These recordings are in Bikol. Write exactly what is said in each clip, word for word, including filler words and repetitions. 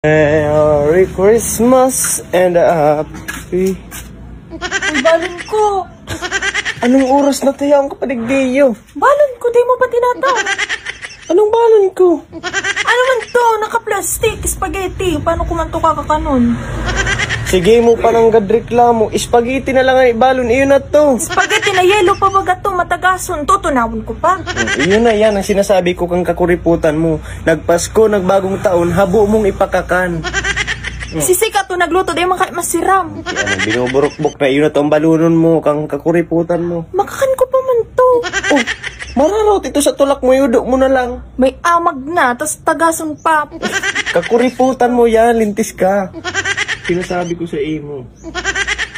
Merry Christmas and a happy... Uy, balon ko. Anong oras na to, yaong kapadigdiyo? Balon ko, di mo pa tinataw. Anong balon ko? Ano man to? Naka-plastic, spaghetti. Paano ko man to kakakanon? Sige mo pa nang gadreklamo. Spaghetti na lang ang ibalon. Iyo na to. Spaghetti na yelo pa baga to, matagason. Tutunawon ko pa. Iyo na, yan ang sinasabi ko kang kakuriputan mo. Nagpasko, nagbagong taon, habo mong ipakakan. Sisika to nagluto, di man ka masiram. Yan ang binuburukbok na iyo na to ang balonon mo, kang kakuriputan mo. Makakan ko pa man to. Oh, mararaot ito sa tulak mo, yudo mo na lang. May amag na, tas tagason pa. Kakuriputan mo yan, lintis ka. Sinasabi ko sa imo.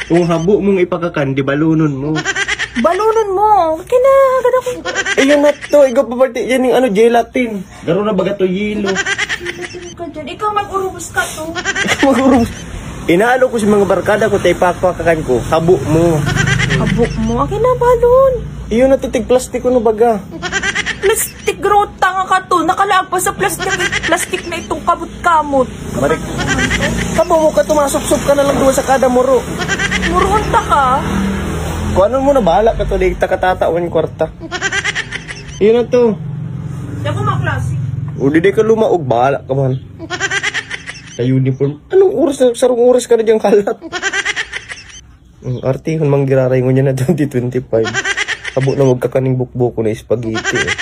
Kung habo mong ipakakan, di balonon mo. Balonon mo. Kinagad ako. Eh, yun na to. Ikaw pa pati yan yung ano, gelatin. Garo na baga to, yelo. Ka dyan. Ikaw mag-urubos ka to. Mag-urubos. Inaalo ko sa mga barkada ko, tay pakpakakan ko. Habo mo. Habo mo. Akin na balon. Iyo na to, tig plastiko no baga. Plastic rota nga ka to. Nakalaag pa sa plastic. Plastic na itong kamot-kamot. Marik. Kamo mo ka, tumasupsop ka na lang duwa sa kada muro. Muruon ta ka. Kung ano mo na, bahala ka to. Di ta katatawan yung kwarta. Yun na to. Di ako maklase. O, di, di ka lumaog. Bahala ka man. Sa uniform. Anong oras na? Sarong oras ka na diyang kalat. Mm, artihon, manggiraray ngunyan na twenty twenty-five. Abo na magkakaning bukbuko na spaghetti, eh.